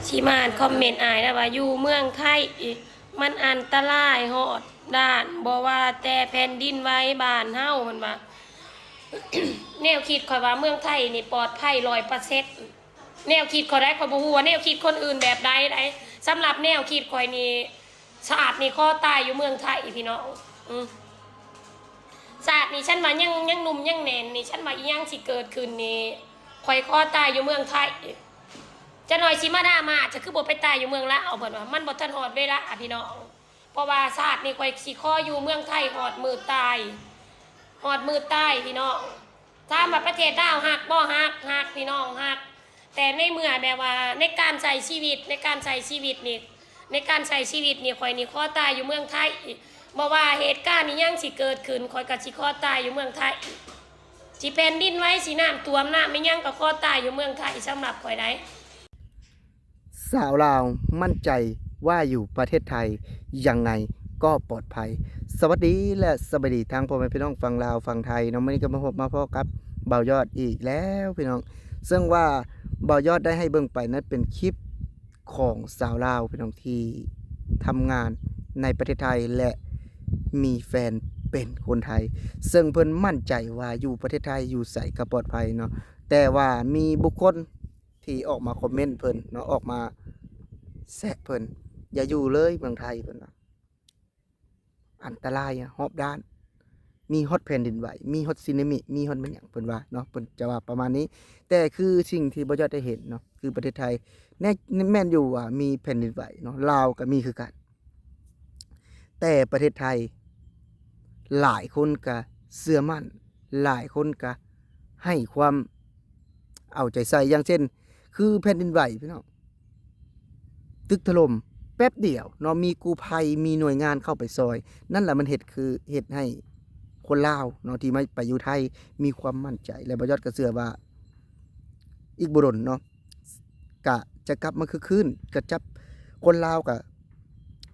ທີ່ມາອ່ານຄອມເມັນອ້າຍນະວ່າ ຢູ່ເມືອງໄທມັນອັນຕະລາຍຮອດດ່ານ ບໍ່ວ່າແຕ່ແຜ່ນດິນໄຫວບ້ານເຮົາ ເພິ່ນວ່າ ແນວຄິດຂ້ອຍວ່າເມືອງໄທນີ້ປອດໄພຮ້ອຍເປີເຊັນ ແນວຄິດຂ້ອຍໄດ໋ ຂ້ອຍບໍ່ຮູ້ວ່າແນວຄິດຄົນອື່ນແບບໃດໃດ໋. ສຳລັບແນວຄິດຂ້ອຍນີ້ ຊາດນີ້ຂໍຕາຍຢູ່ເມືອງໄທພີ່ນ້ອງ ອື ຊາດນີ້ ຄັນວ່າຍັງ ຍັງໜຸ່ມຍັງແໜ້ນນີ້ ຄັນວ່າອີ່ຫຍັງຊິເກີດຂຶ້ນນີ້ ຂ້ອຍຂໍຕາຍຢູ່ເມືອງໄທ. ຈັກໜ້ອຍຊິມາດ່າມາ ຈະຄືບໍ່ໄປຕາຍຢູ່ເມືອງລາວ ເພິ່ນວ່າ ມັນບໍ່ທັນຮອດເວລາພີ່ນ້ອງ ເພາະວ່າຊາດນີ້ຂ້ອຍຊິຂໍຢູ່ເມືອງໄທຮອດມື້ຕາຍ ຮອດມື້ຕາຍພີ່ນ້ອງ. ຖາມວ່າປະເທດລາວຮັກບໍ່? ຮັກ ຮັກພີ່ນ້ອງ ຮັກ ແຕ່ໃນເມື່ອແບບວ່າໃນການໃຊ້ຊີວິດ ໃນການໃຊ້ຊີວິດນີ້ ໃນການໃຊ້ຊີວິດນີ້ ຂ້ອຍນີ້ຂໍຕາຍຢູ່ເມືອງໄທ ບໍ່ວ່າເຫດການອີ່ຫຍັງຊິເກີດຂຶ້ນ ຂ້ອຍກໍຊິຂໍຕາຍຢູ່ເມືອງໄທ ຊິແຜ່ນດິນໄຫວ ຊິນ້ຳຖ້ວມ ນ້ຳອີ່ຫຍັງ ກໍຂໍຕາຍຢູ່ເມືອງໄທ ສຳລັບຂ້ອຍໃດ໋. ຊາວລາວໝັ້ນໃຈວ່າຢູ່ປະເທດໄທ ຍັງໄງກໍປອດໄພ. ສະຫວັດດີ ແລະ ສະບາຍດີທັງພໍ່ແມ່ພີ່ນ້ອງຝັ່ງລາວຝັ່ງໄທເນາະ, ມື້ນີ້ກໍມາພົບມາພໍ້ກັບບ່າວຍອດອີກແລ້ວພີ່ນ້ອງ, ເຊິ່ງວ່າບ່າວຍອດໄດ້ໃຫ້ເບິ່ງໄປນັ້ນເປັນຄລິບຂອງຊາວລາວພີ່ນ້ອງ ທີ່ທຳງານໃນປະເທດໄທ ແລະ ມີແຟນເປັນຄົນໄທ, ເຊິ່ງເພິ່ນໝັ້ນໃຈວ່າຢູ່ປະເທດໄທ ຢູ່ໃສກໍປອດໄພເນາະ, ແຕ່ວ່າມີບຸກຄົນ ທີ່ອອກມາຄອມເມັນເພິ່ນເນາະ, ອອກມາແຊະເພິ່ນ, ຢ່າຢູ່ເລີຍເມືອງໄທ ເພິ່ນວ່າ ອັນຕະລາຍຮອບດ້ານ, ມີຮອດແຜ່ນດິນໄຫວ, ມີຮອດສຸນາມິ, ມີຮອດແມ່ນຫຍັງ ເພິ່ນວ່າເນາະ, ເພິ່ນຈະວ່າປະມານນີ້. ແຕ່ຄືສິ່ງທີ່ບໍ່ຢາກໄດ້ເຫັນເນາະ ຄືປະເທດໄທ ແມ່ນ ແມ່ນຢູ່ວ່າມີແຜ່ນດິນໄຫວເນາະ, ລາວກໍມີຄືກັນ. ແຕ່ປະເທດໄທ ຫຼາຍຄົນກະເຊື່ອໝັ້ນ, ຫຼາຍຄົນກະໃຫ້ຄວາມເອົາໃຈໃສ່, ຢ່າງເຊັ່ນ ຄືແຜ່ນດິນໄຫວພີ່ນ້ອງ, ຕຶກຖະຫຼົ່ມແປັບດຽວເນາະ, ມີກູ້ໄພ, ມີໜ່ວຍງານເຂົ້າໄປຊ່ອຍ, ນັ້ນລະມັນເຮັດ ຄືເຮັດໃຫ້ຄົນລາວເນາະ ທີ່ມາ ໄປຢູ່ໄທ ມີຄວາມໝັ້ນໃຈ ແລະ ບ່າວຍອດກໍເຊື່ອວ່າ ອີກບໍ່ດົນເນາະ ກະຈະກັບມາຄືນຄືນ, ກະຈັບ ຄົນລາວກະ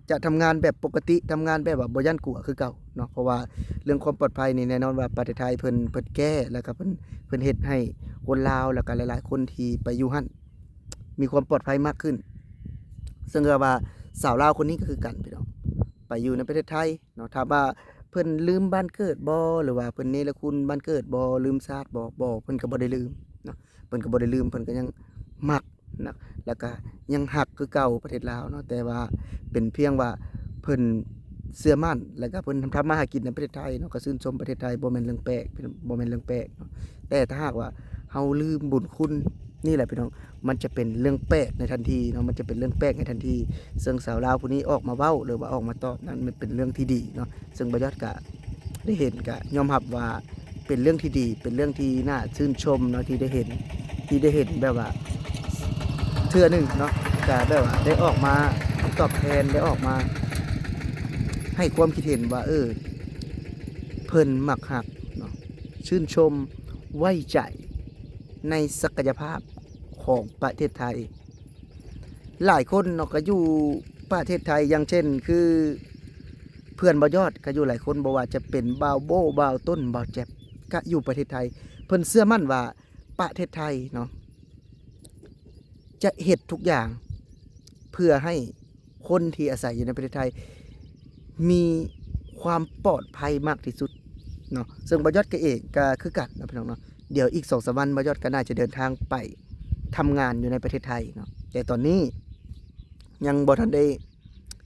ຈະທຳງານແບບປົກກະຕິ, ທຳງານແບບວ່າບໍ່ຢ້ານກົວຄືເກົ່າເນາະ, ເພາະວ່າເລື່ອງຄວາມປອດໄພນີ້ ແນ່ນອນວ່າປະເທດໄທເພິ່ນ ເພິ່ນແກ້ ແລ້ວກະເພິ່ນ ເພິ່ນເຮັດໃຫ້ຄົນລາວ ແລ້ວກະຫຼາຍໆຄົນທີ່ໄປຢູ່ຫັ້ນ ມີຄວາມປອດໄພມາກຂຶ້ນ. ເຊິ່ງກໍວ່າຊາວລາວຄົນນີ້ກໍຄືກັນພີ່ນ້ອງ, ໄປຢູ່ໃນປະເທດໄທເນາະ, ຖາມວ່າເພິ່ນລືມບ້ານເກີດບໍ່ ຫຼືວ່າເພິ່ນເນລະຄຸນບ້ານເກີດບໍ່ ລືມຊາດບໍ່? ບໍ່, ເພິ່ນກໍບໍ່ໄດ້ລືມເນາະ, ເພິ່ນກໍບໍ່ໄດ້ລືມ, ເພິ່ນກໍຍັງມັກນະ ແລ້ວກະຍັງຮັກຄືເກົ່າປະເທດລາວເນາະ, ແຕ່ວ່າເປັນພຽງວ່າເພິ່ນເຊື່ອໝັ້ນ ແລ້ວກະເພິ່ນທຳມາຫາກິນໃນປະເທດໄທເນາະ, ກໍຊື່ນຊົມປະເທດໄທ ບໍ່ແມ່ນເລື່ອງແປກ, ບໍ່ແມ່ນເລື່ອງແປກເນາະ. ແຕ່ຖ້າຫາກວ່າເຮົາລືມບຸນຄຸນນີ້ແຫຼະພີ່ນ້ອງ, ມັນຈະເປັນເລື່ອງແປກໃນທັນທີເນາະ, ມັນຈະເປັນເລື່ອງແປກໃນທັນທີ. ເຊິ່ງຊາວລາວຜູ້ນີ້ອອກມາເວົ້າ ຫຼືວ່າອອກມາຕອບນັ້ນ ມັນເປັນເລື່ອງທີ່ດີເນາະ, ເຊິ່ງບ່າວຍອດກະ ໄດ້ເຫັນກະຍອມຮັບວ່າເປັນເລື່ອງທີ່ດີ, ເປັນເລື່ອງທີ່ໜ້າຊື່ນຊົມເນາະ ທີ່ໄດ້ເຫັນ ທີ່ໄດ້ເຫັນແບບວ່າເທື່ອໜຶ່ງເນາະ, ກະແບບວ່າໄດ້ອອກມາຕອບແທນ, ໄດ້ອອກມາໃຫ້ຄວາມຄິດເຫັນວ່າ ເອີ ເພິ່ນມັກຮັກເນາະ, ຊື່ນຊົມ, ໄວ້ໃຈໃນສັກກະຍະພາບຂອງປະເທດໄທ. ຫຼາຍຄົນເນາະ ກໍຢູ່ປະເທດໄທ, ຢ່າງເຊັ່ນ ຄືເພື່ອນບ່າວຍອດກໍຢູ່ຫຼາຍຄົນ, ບໍ່ວ່າຈະເປັນບ່າວໂບ້, ບ່າວຕົ້ນ, ບ່າວແຈັບ ກໍຢູ່ປະເທດໄທ. ເພິ່ນເຊື່ອໝັ້ນວ່າປະເທດໄທເນາະ ຈະເຮັດທຸກຢ່າງເພື່ອໃຫ້ຄົນທີ່ອາໄສຢູ່ໃນປະເທດໄທ ມີຄວາມປອດໄພມາກທີ່ສຸດເນາະ, ເຊິ່ງບ່າວຍອດກໍເອງກໍຄືກັນເນາະ ພີ່ນ້ອງເນາະ. ດຽວອີກສອງສາມວັນ ບ່າວຍອດກໍໜ້າຈະເດີນທາງໄປທຳງານຢູ່ໃນປະເທດໄທເນາະ, ແຕ່ຕອນນີ້ຍັງບໍ່ທັນໄດ້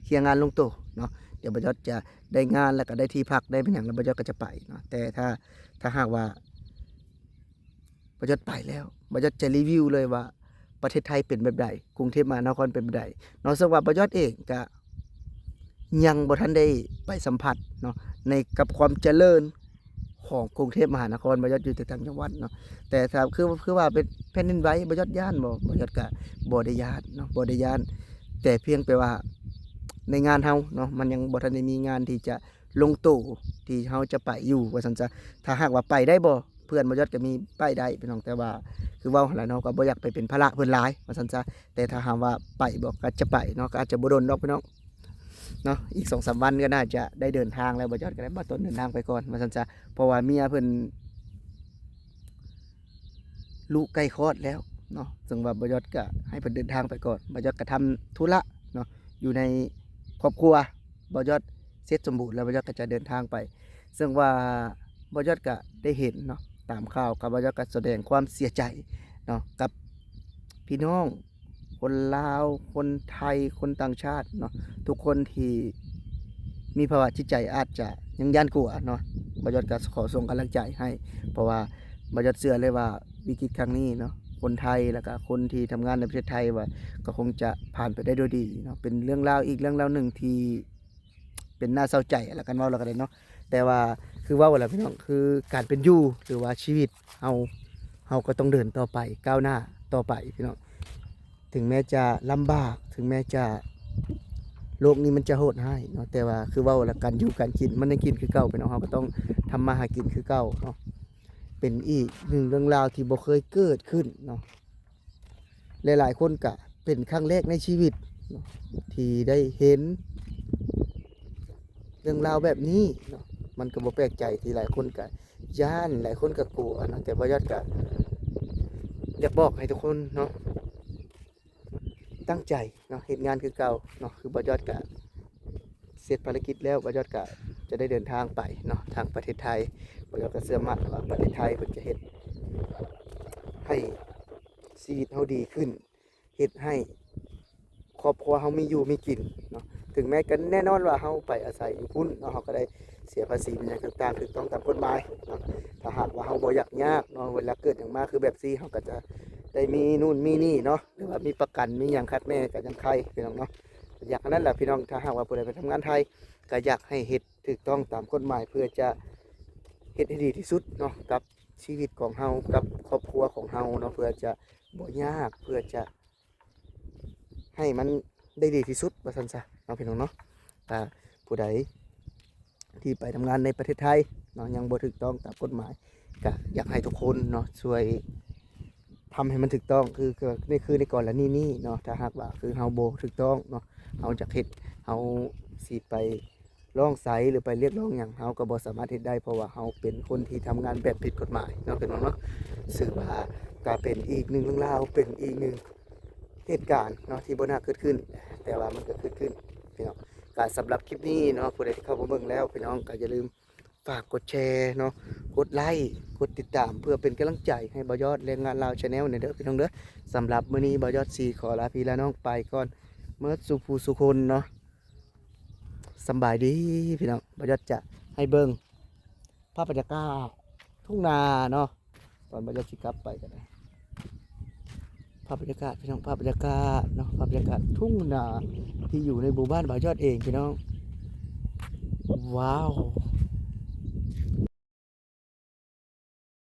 ເຄຍງານລົງໂຕເນາະ. ດຽວບ່າວຍອດຈະໄດ້ງານ ແລ້ວກໍໄດ້ທີ່ພັກ ໄດ້ແມ່ນຫຍັງ ແລ້ວບ່າວຍອດກໍຈະໄປເນາະ. ແຕ່ຖ້າ ຖ້າຫາກວ່າບ່າວຍອດໄປແລ້ວ ບ່າວຍອດຈະຣີວິວເລີຍວ່າປະເທດໄທເປັນແບບໃດ, ກຸງເທບມະຫານະຄອນເປັນແບບໃດເນາະ. ເຊິ່ງວ່າບ່າວຍອດເອງກໍຍັງບໍ່ທັນໄດ້ໄປສຳຜັດເນາະ ໃນ ກັບຄວາມຈະເລີນ ຂອງກຸງເທບມະຫານະຄອນ, ບ່າວຍອດຢູ່ແຕ່ຕ່າງຈັງຫວັດເນາະ. ແຕ່ຖ້າຄື ຄືວ່າເປັນແຜ່ນດິນໄຫວ ບ່າວຍອດຢ້ານບໍ່? ບ່າວຍອດກະບໍ່ໄດ້ຢ້ານເນາະ, ບໍ່ໄດ້ຢ້ານ, ແຕ່ພຽງແຕ່ວ່າໃນງານເຮົາເນາະ ມັນຍັງບໍ່ທັນໄດ້ມີງານທີ່ຈະລົງໂຕ ທີ່ເຮົາຈະໄປຢູ່ວ່າຊັ້ນຊະ. ຖ້າຫາກວ່າໄປໄດ້ບໍ່? ເພື່ອນບ່າວຍອດກໍມີໄປໄດ້ພີ່ນ້ອງ, ແຕ່ວ່າຄືເວົ້າຫັ້ນລະເນາະ ກໍບໍ່ຢາກໄປເປັນພາລະເພິ່ນຫຼາຍວ່າຊັ້ນຊະ. ແຕ່ຖ້າຫາກວ່າໄປບໍ່? ກໍຈະໄປເນາະ, ກໍອາດຈະບໍ່ດົນດອກພີ່ນ້ອງ. ເນາະ ອີກສອງສາມວັນກໍໜ້າຈະໄດ້ເດີນທາງແລ້ວ ບ່າວຍອດກໍໄດ້ ບ່າວຕົ້ນເດີນທາງໄປກ່ອນວ່າຊັ້ນຊະ, ເພາະວ່າເມຍເພິ່ນລູກໃກ້ຄອດແລ້ວ ເນາະ ເຊິ່ງວ່າບ່າວຍອດກະໃຫ້ເພິ່ນເດີນທາງໄປກ່ອນ. ບ່າວຍອດກະທຳທຸລະເນາະ ຢູ່ໃນຄອບຄົວບ່າວຍອດເສັດສົມບູນ ແລ້ວບ່າວຍອດກະຈະເດີນທາງໄປ. ເຊິ່ງວ່າບ່າວຍອດກະໄດ້ເຫັນເນາະ ຕາມຂ່າວ ກະບ່າວຍອດກະສະແດງຄວາມເສຍໃຈເນາະ ກັບພີ່ນ້ອງ ຄົນລາວ ຄົນໄທ ຄົນຕ່າງຊາດເນາະ ທຸກຄົນທີ່ມີພາວະຈິດໃຈອາດຈະຍັງຢ້ານກົວເນາະ. ບ່າວຍອດກະຂໍສົ່ງກຳລັງໃຈໃຫ້ ເພາະວ່າບ່າວຍອດເຊື່ອເລີຍວ່າວິກິດຄັ້ງນີ້ເນາະ ຄົນໄທ ແລ້ວກະຄົນທີ່ທຳງານໃນປະເທດໄທວ່າ ກໍຄົງຈະຜ່ານໄປໄດ້ດ້ວຍດີເນາະ. ເປັນເລື່ອງລາວອີກເລື່ອງລາວໜຶ່ງທີ່ ເປັນໜ້າເສົ້າໃຈ ລະກັນເວົ້າລະກັນເນາະ. ແຕ່ວ່າຄືເວົ້າລະພີ່ນ້ອງ ຄືການເປັນຢູ່ ຫຼືວ່າຊີວິດເຮົາ ເຮົາກໍຕ້ອງເດີນຕໍ່ໄປ ກ້າວໜ້າຕໍ່ໄປພີ່ນ້ອງ. ເຖິງແມ້ຈະລຳບາກ ເຖິງແມ້ຈະໂລກນີ້ມັນຈະໂຫດຮ້າຍເນາະ ແຕ່ວ່າຄືເວົ້າລະ ການຢູ່ການກິນມັນຍັງກິນຄືເກົ່າພີ່ນ້ອງ. ເຮົາກໍຕ້ອງທຳມາຫາກິນຄືເກົ່າເນາະ. ເປັນອີກໜຶ່ງເລື່ອງລາວທີ່ບໍ່ເຄີຍເກີດຂຶ້ນເນາະ. ຫຼາຍໆຄົນກະເປັນຄັ້ງແລກໃນຊີວິດເນາະ ທີ່ໄດ້ເຫັນເລື່ອງລາວແບບນີ້ເນາະ. ມັນກໍບໍ່ແປກໃຈທີ່ຫຼາຍຄົນກະຢ້ານ ຫຼາຍຄົນກະກົວເນາະ. ແຕ່ບ່າວຍອດກະຢາກບອກໃຫ້ທຸກຄົນເນາະ ຕັ້ງໃຈເນາະ ເຮັດງານຄືເກົ່າເນາະ. ຄືບ່າວຍອດກະເສັດພາລະກິດແລ້ວ ບ່າວຍອດກະຈະໄດ້ເດີນທາງໄປເນາະ ທາງປະເທດໄທ. ບ່າວຍອດກະເຊື່ອໝັ້ນວ່າປະເທດໄທເພິ່ນຈະເຮັດໃຫ້ຊີວິດເຮົາດີຂຶ້ນ ເຮັດໃຫ້ຄອບຄົວເຮົາມີຢູ່ມີກິນເນາະ. ເຖິງແມ້ກັນ ແນ່ນອນວ່າເຮົາໄປອາໄສຢູ່ພຸ້ນເນາະ ເຮົາກໍໄດ້ເສຍພາສີແມ່ນຫຍັງຕ່າງໆ ຖືກຕ້ອງຕາມກົດໝາຍເນາະ. ຖ້າຫາກວ່າເຮົາບໍ່ຢາກຍາກເນາະ ເວລາເກີດຫຍັງມາຄືແບບຊີ້ ເຮົາກໍຈະໄດ້ມີນູ້ນມີນີ້ເນາະ ຫຼືວ່າມີປະກັນມີຫຍັງຄັກແນ່ກໍຍັງໄຄພີ່ນ້ອງເນາະ. ຢາກອັນນັ້ນລະພີ່ນ້ອງ ຖ້າຫາກວ່າຜູ້ໃດໄປທຳງານໄທ ກໍຢາກໃຫ້ເຮັດຖືກຕ້ອງຕາມກົດໝາຍ ເພື່ອຈະເຮັດໃຫ້ດີທີ່ສຸດເນາະ ກັບຊີວິດຂອງເຮົາ ກັບຄອບຄົວຂອງເຮົາເນາະ ເພື່ອຈະບໍ່ຍາກ ເພື່ອຈະ ໃຫ້ມັນໄດ້ດີທີ່ສຸດວ່າຊັ້ນຊະເນາະພີ່ນ້ອງເນາະ. ຖ້າຜູ້ໃດທີ່ໄປທຳງານໃນປະເທດໄທເນາະ ຍັງບໍ່ຖືກຕ້ອງຕາມກົດໝາຍ ກະຢາກໃຫ້ທຸກຄົນເນາະ ຊ່ວຍທຳໃຫ້ມັນຖືກຕ້ອງ ຄື ຄືໃນ ຄືໃນກໍລະນີນີ້ເນາະ. ຖ້າຫາກວ່າຄືເຮົາບໍ່ຖືກຕ້ອງເນາະ ເຮົາຢາກເຮັດ ເຮົາຊິໄປ ຮ້ອງໄສ ຫຼືໄປຮຽກຮ້ອງຫຍັງ ເຮົາກໍບໍ່ສາມາດເຮັດໄດ້ ເພາະວ່າເຮົາເປັນຄົນທີ່ທຳງານແບບຜິດກົດໝາຍເນາະ ພີ່ນ້ອງເນາະ. ຖືວ່າກໍເປັນອີກໜຶ່ງເລື່ອງລາວ ເປັນອີກໜຶ່ງເຫດການເນາະ ທີ່ບໍ່ໜ້າເກີດຂຶ້ນ ແຕ່ວ່າມັນກໍເກີດຂຶ້ນພີ່ນ້ອງ. ກໍສຳລັບຄລິບນີ້ເນາະ ຜູ້ໃດທີ່ເຂົ້າມາເບິ່ງແລ້ວ ພີ່ນ້ອງກໍຢ່າລືມຝາກກົດແຊເນາະ ກົດໄລ ກົດຕິດຕາມ ເພື່ອເປັນກຳລັງໃຈໃຫ້ບ່າວຍອດແລງງານລາວ Channel ແດ່ເດີພີ່ນ້ອງເດີ. ສຳລັບມື້ນີ້ບ່າວຍອດຊິຂໍລາພີ່ລານ້ອງໄປກ່ອນ ໝົດສູ່ຜູ້ສູ່ຄົນເນາະ. ສຳບາຍດີພີ່ນ້ອງ ບ່າວຍອດຈະໃຫ້ເບິ່ງພາບບັນຍາກາດທົ່ງນາເນາະ ຕອນບ່າວຍອດຊິກັບໄປກໍໄດ້. ພາບບັນຍາກາດພີ່ນ້ອງ ພາບບັນຍາກາດເນາະ ພາບບັນຍາກາດທົ່ງນາທີ່ຢູ່ໃນໝູ່ບ້ານບ່າວຍອດເອງພີ່ນ້ອງ. ວ້າວ